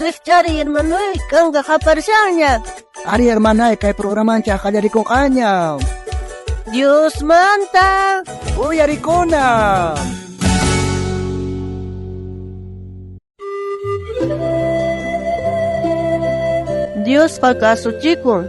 Rijch'ariy, hermanoy, k'anka qaparishanña. Ari, hermanay, kay programanchej qallarikonqaña. Diosmanta Uyarikuna. Diosqa kasuchikun.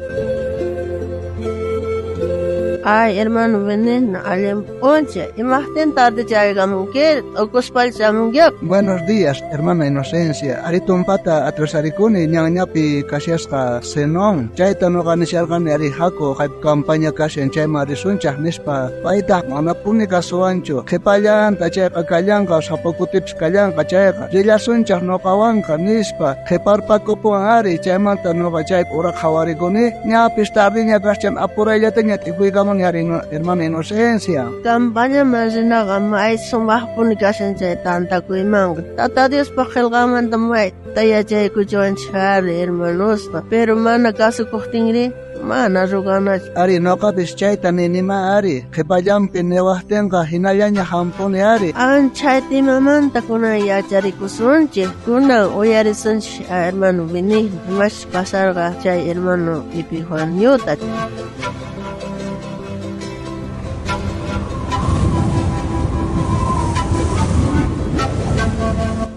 Ay, hermano Benigno, allin p'unchay. Imajtin tarde chayaykamunkiri? T'ukuspalla chamunkiqa. Buenos días, hermana Inocencia. Ari tumpata atrasarikuni ñanñapi kashasqa Zenón. Chayta noqa nisharqani ari haku kay campaña kashan chayman risunchaj nispa. Paytaj manapuni kasuwanchu. Qhipallanta chayqa kallanqa, sapa kutipis kallanqa chayqa. Rillasunchaj noqawanqa nispa. Qhiparpakupuwan ari chaymanta noqa chay ura qhawarikuni. Ñapis tardiña kashan apurayllataña t'ikuykamuni ari hermana Inocencia. Campañaman rinaqa may sumajpuni kashan chay tantakuymanqa. Tata Diospaj qhelqanmanta mayta yachaykuchiwanchej ari hermanosqa. Pero mana kasukojtinrí mana roganachu. Ari noqapis chayta ninima ari. Qhipallanpi niwajtinqa hinallaña hampuni ari. Anchayta imamanta kunan yacharikusunchej. Kunan uyarisunchej a hermano Benigno. Imachus pasarqa chay hermano Epifaniota.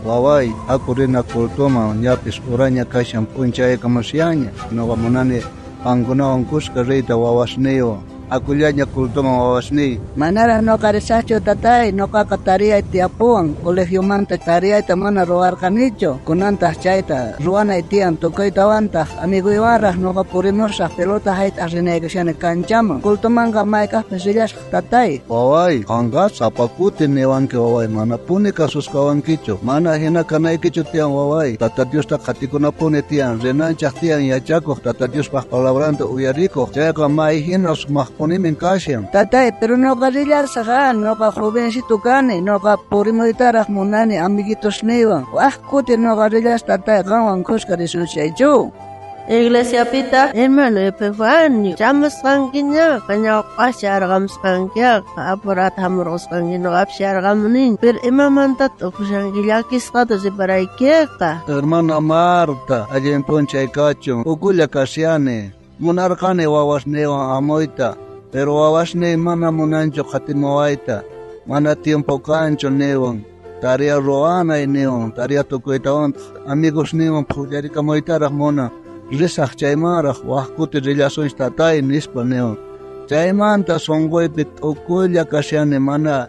Waway, haku rina cultuman, ñapis uraña kashan p'unchaykamushanña. Noqa munani qankunawan kuska riyta wawasniywan. Hakullaña cultuman wawasniy. Manaraj noqa risajchu tatay, noqaqa tariyay tiyapuwan, colegiomanta tariyayta mana ruwarqanichu. Kunantaj chayta ruwanay tiyan tukuytawantaj amiguywanraj noqa purimusaj pelota hayt'aj rinaykushani kanchaman. Cultumanqa mayk'ajpis rillasaj tatay. Waway, qanqa sapa kuti niwanki waway, manapuni kasusqawankichu. Mana hina kanaykichu tiyan waway. Tata Diosta qhatikunapuni tiyan, rinanchaj tiyan yachakuj, Tata Diospaj palabranta uyarikuj. Chayqa may hina sumajpunimin kashan. Tatay, pero noqa rillasaj, noqa jovencito kani, noqa purimuytaraj munani amiguitosniywan. Waj kuti noqa rillasaj tatay, qanwan khuska risunchaychu. Iglesiapita hermano Epifanio, chamusqankiñaqa ñawpaqcha arqamusqankiqa, apurata hamurqusqanki noqapis yarqamuniña. Pero imamanta t'ukushanki llakisqata riparaykiqa. Hermana Marta, allin p'unchay kachun, ukulla kashani. Munarqani wawasniywan hamuyta, pero wawasniy mana munanchu qhatimuwayta. Mana tiempo kanchu niwan. Tarea ruwanay niwan, tarea tukuytawantaj amigosniywan phullarikamuytaraj munan. Risaj chaymanraj waj kuti rillasunchis tatay nispa niwan. Chaymanta sunquypi t'ukulla kashani, mana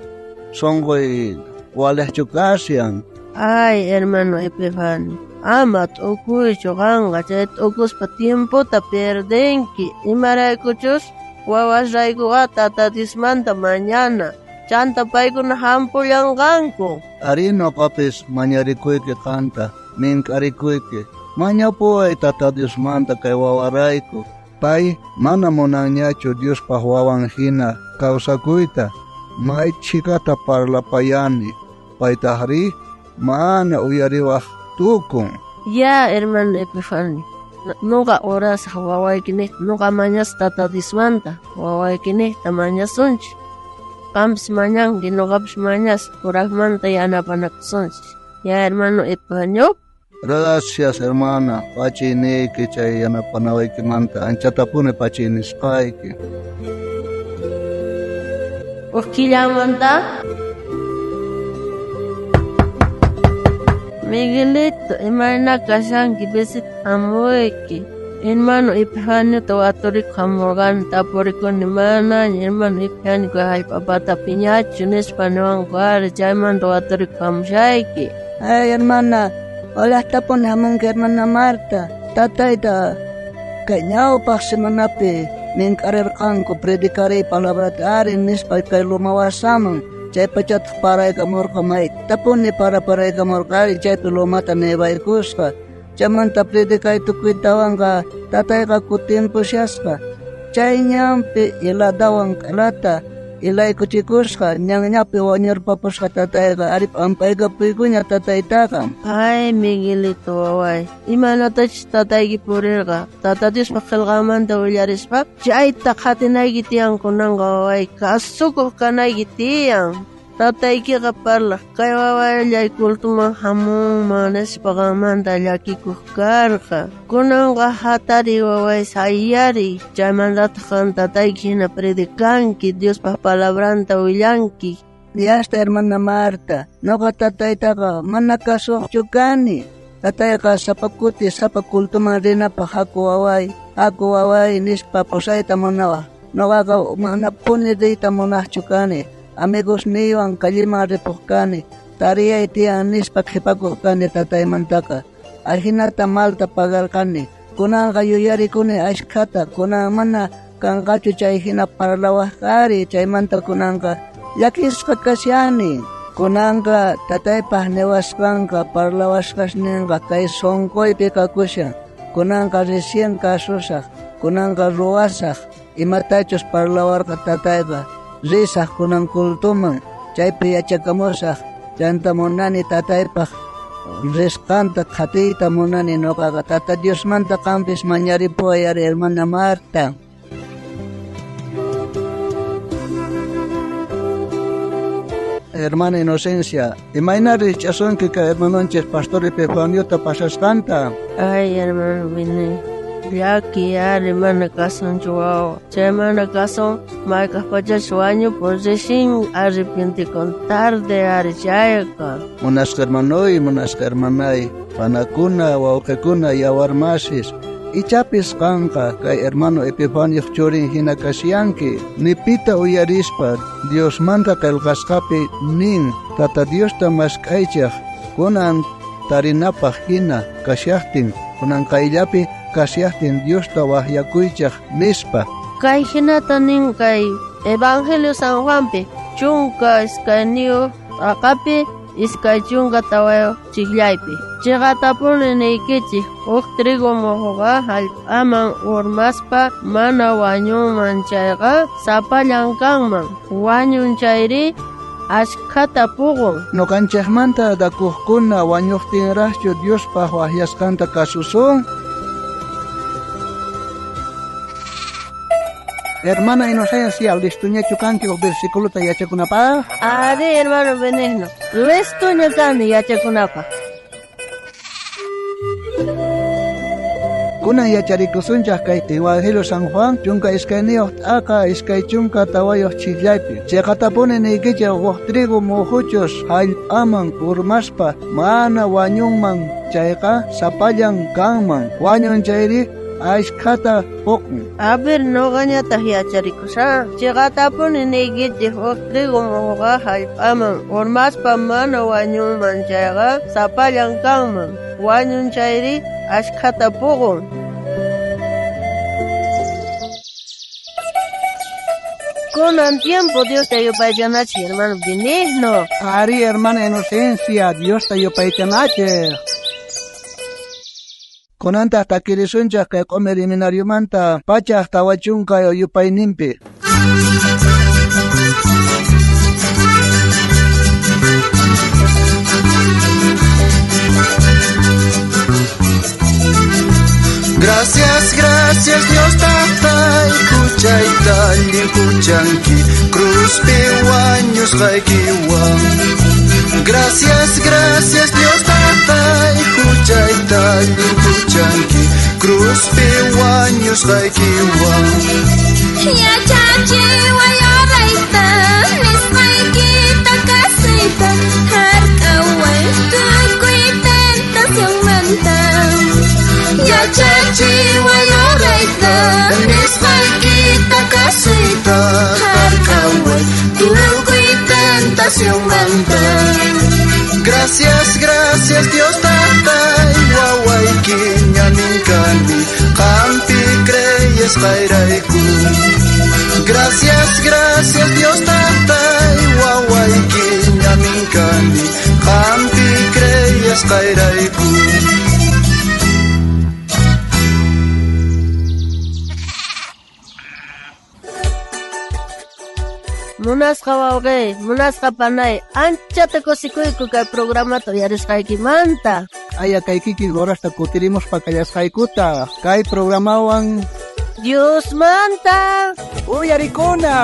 sunquy walejchu kashan. Ay, hermano Epifanio, ama t'ukuychu qanqa, chay t'ukuspa tiempota pierdenki. Imaraykuchus wawasraykuqa Tata Diosmanta mañana. Chanta paykuna hampullanqanku. Ari noqapis mañarikuyki qanta, mink'arikuyki. Mañapuway Tata Diosmanta kay wawarayku. Pay mana munanñachu Diospaj wawan hina kawsakuyta. May chhikata parlapayani. Paytajrí mana uyariwaj tukun. Ya, hermano Epifanio, noqa orasaj wawaykinejta, noqa mañasaj Tata Diosmanta, wawaykinejta mañasunchik. Qampis mañanki, noqapis mañasaj, purajmanta yanapanakusunchik. Ya, hermano Epifanio. Gracias, hermana. Pachiyniyki chay yanapanawaykimanta anchatapuni pachiynisqayki. Uj killamanta Miguelito, imayna kashanki visita hamuyki. Hermano Epifaniota waturikuj hamurqani, tapurikuni manaña hermano Epifanio kay jallp'a patapiñachu nispa niwanku ari, chaymanta waturikuj hamushayki. Ay, hermana, walajtapuni hamunki hermana Marta. Tatayta kay ñawpaj semanapi mink'arirqanku predicariy palabrata ari nispa kay loma wasaman. Chay pachataq paraykamurqa maytapuni paraparaykamurqa ari chaypi lomata nevaykusqa. Chaymanta predicay tukuytawanqa tatayqa kutimpushasqa. Chay ñanpi heladawan q'alata ilaykuchikusqa, ñanñapi wañurpapusqa tatayqa ari p'ampaykapuykuña tataytaqa. Ay, Miguelito waway, imaynatachus tatayki purirqa, Tata Diospaj qhelqanmanta willarispa, chayta qhatinayki tiyan kunanqa waway, kasukuq kanayki tiyan. Tataykiqa parlaq kay wawallay cultuman hamunman nispa qanmanta llakikuq karqa. Kunanqa hatariy waway sayariy, chaymantataq qan tatayki hina predicanki, Diospaq palabranta willanki. Yasta hermana Marta, noqa tataytaqa mana kasuqchu kani. Tatayqa sapa kuti sapa cultuman rinapaq haku waway nispa pusayta munawaq. Noqaqa manapuni riyta munaqchu kani. Amigos niywan calleman ripuq kani. Tariyay tiyan nispa qhipakuq kani tataymantaqa. Ajinata malta pagarqani. Kunanqa yuyarikuni ashkhata, kunan mana kanqachu chay hina parlawaq kari, chaymanta kunanqa llakisqa kashani. Kunanqa tataypaq niwasqanqa parlawasqasninqa kay sunquypi kakushan. Kunanqa recién kasusaq, kunanqa ruwasaq, imatachus parlawarqa tatayqa. Risaq kunan cultuman, chaypi yachakamusaq, chanta munani tataypaq risqanta qhatiyta munani noqaqa. Tata Diosmanta qampis mañaripuway ari hermana Marta. Hermana Inocencia, imayna rich'asunki kay hermanonchis pastor Epifaniota pasasqanta? Ay, hermano Vini, llaki ari mana kasunchu wawa. Chay mana kasun mayk'aq pachachus wañupun recién arrepientikun tarde ari chayqa. Munasqa hermanoy, munasqa hermanay, panakuna, wawqikuna, yawarmasis, ichapis qanqa kay hermano Epifanioq churin hina kasyanki, nipita uyarispa Diosmanta qillqasqapi nin Tata Diosta mask'aychaq kunan tarinapaq hina kashaqtin, kunan qayllapi kashaqtin Diosta waqyakuychaq nispa. Kay hinata nin kay Evangelio San Juanpi 12 t'aqapi 24 chiqllaypi. Chiqatapuni niykichik, huk trigo muhuqa hallp'aman urmaspa mana wañunman chayqa sapallan kanman. Wañun chayri ashkhata puqun. Noqanchikmanta dakuqkuna wañuqtinraqchu Diospaq waqyasqanta kasusun? Hermana Inocencia, listuñachu kanki huk versículota yachakunapaq? Ari, hermano Benigno, listuña kani yachakunapaq. Kunan yacharikusunchaq kay Evangelio San Juan 12 t'aqa 24 chillaypi. Chiqatapuni niykichik huk trigo muhuchus hallp'aman urmaspa mana wañunman chayqa sapallan kanman. Wañun chayri ashkhata puqun. A ver, noqañataq yacharikusaq. Chiqatapuni niykichik huk trigo muhuqa hallp'aman urmaspa mana wañunman chayqa sapallan kanman. Wañun chayri ashkhata puqun. Kunan tiempo Diosta yupaychanachik, hermano Benigno. Ari, hermana Inocencia, Diosta yupaychanachik. Kunantaq takirisunchaq kay q'umir seminariomanta 140 yupayninpi. Gracias, gracias Dios tatay, huchayta llimpuchanki, cruzpi wañusqaykiwan. Gracias, gracias Dios tatay, huchayta llimpuchanki, cruzpi wañusqaykiwan. Yachachiway orayta, nisqaykita kasuyta, hark'away tukuy tentacionmanta. Yachachiway orayta, nisqaykita kasuyta, hark'away tukuy tentacionmanta. Gracias, gracias Dios tatay, wawayki ñamin kani, qampi creyesqayrayku. Gracias, gracias Dios tatay, wawayki ñamin kani, qampi creyesqayrayku. Munasqa wawqi, munasqa panay, anchata kusikuyku kay programata uyarisqaykimanta. Aya kay kikin horasta kutirimuspa kallasqaykuta kay programawan Diosmanta uyarikuna.